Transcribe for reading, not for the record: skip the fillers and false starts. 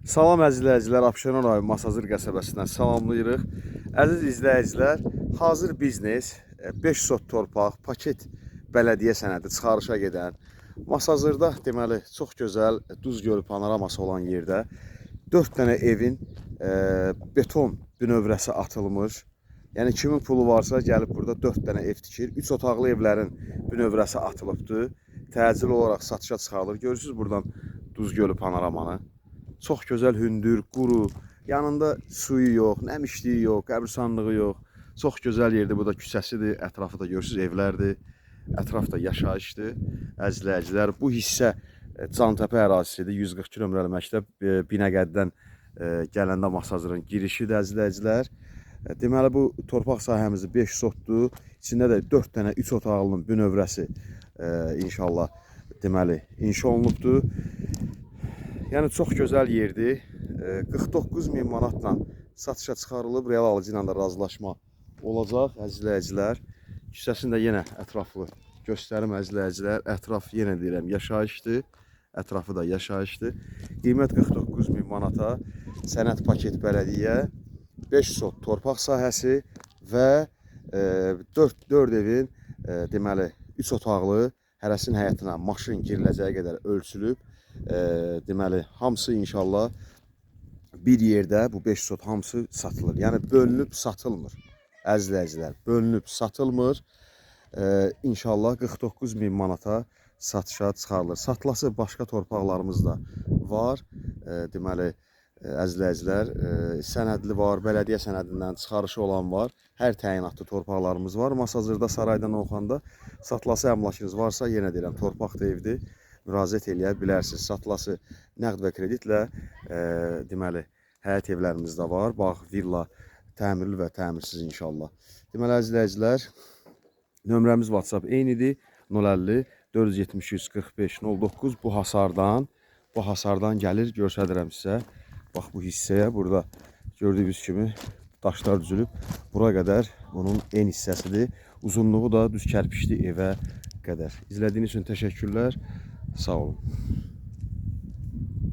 Salam əziz izləyicilər, Abşeron rayon Masazır qəsəbəsindən salamlayırıq. Əziz izləyicilər, hazır biznes 5 sot torpaq, paket bələdiyyə sənədi çıxarışa gedən Masazırda deməli çox gözəl Duz gölü panoraması olan yerdə 4 dənə evin beton bünövrəsi atılmış. Yəni kimin pulu varsa gəlib burada 4 dənə ev tikir. 3 otaqlı evlərin bünövrəsi atılıbdır. Təcil olaraq satışa çıxarılır. Görürsüz buradan Duz gölü panoramanı. Çox gözəl hündür, quru, yanında suyu yox, nəmişliyi yox, qəbirstanlığı yox. Çox gözəl yerdir. Bu da küçəsidir, ətrafı da görürsüz evlərdir. Ətraf da yaşayışdır. Əziz izləyicilər, bu hissə Cantəpə ərazisidir. 142 nömrəli məktəb Binəqədidən gələndə Masazırın girişidir əziz izləyicilər. Deməli bu torpaq sahəmiz 5 sotdur. İçində də 4 dənə 3 otaqlının bünövrəsi inşallah deməli inşa olunubdur. Yəni çox gözəl yerdir. 49 min manatla satışa çıxarılıb, real alıcı ilə də razılaşma olacaq əziz izləyicilər. Küçəsini də yenə ətraflı göstərim əziz izləyicilər. Ətraf yenə deyirəm yaşayışdır. Ətrafı da yaşayışdır. Qiymət 49 min manata, sənəd paket bələdiyyə, 5 sot torpaq sahəsi və 4 evin deməli 3 otaqlı hərəsinin həyətinə maşın giriləcəyi qədər ölçülüb. Deməli hamısı inşallah bir yerdə bu 5 sot hamısı satılır. Yəni bölünüb satılmır. Əziz izləyicilər, bölünüb satılmır. İnşallah 49 min manata satışa çıxarılır. Satılası başqa torpaqlarımız da var. Deməli əziz izləyicilər, sənədli var, bələdiyyə sənədindən çıxarışı olan var. Hər təyinatlı torpaqlarımız var. Masazırda, Saraydan Oxanda satılası əmlakınız varsa, yenə deyirəm, torpaq da evdir. Müraciət eləyə bilərsiniz. Satılası nəqd və kreditlə deməli həyət evlərimiz də var. Bağ, villa, təmirli və təmirsiz inşallah. Deməli əziz izləyicilər, nömrəmiz WhatsApp eynidir. 050 473 45 09 bu hasardan gəlir, göstərirəm sizə. Bax bu hissəyə burada gördüyünüz kimi daşlar düzülüb. Bura qədər bunun en hissəsidir. Uzunluğu da düz kərpiçli evə qədər. İzlədiyiniz üçün təşəkkürlər. Sağ olun.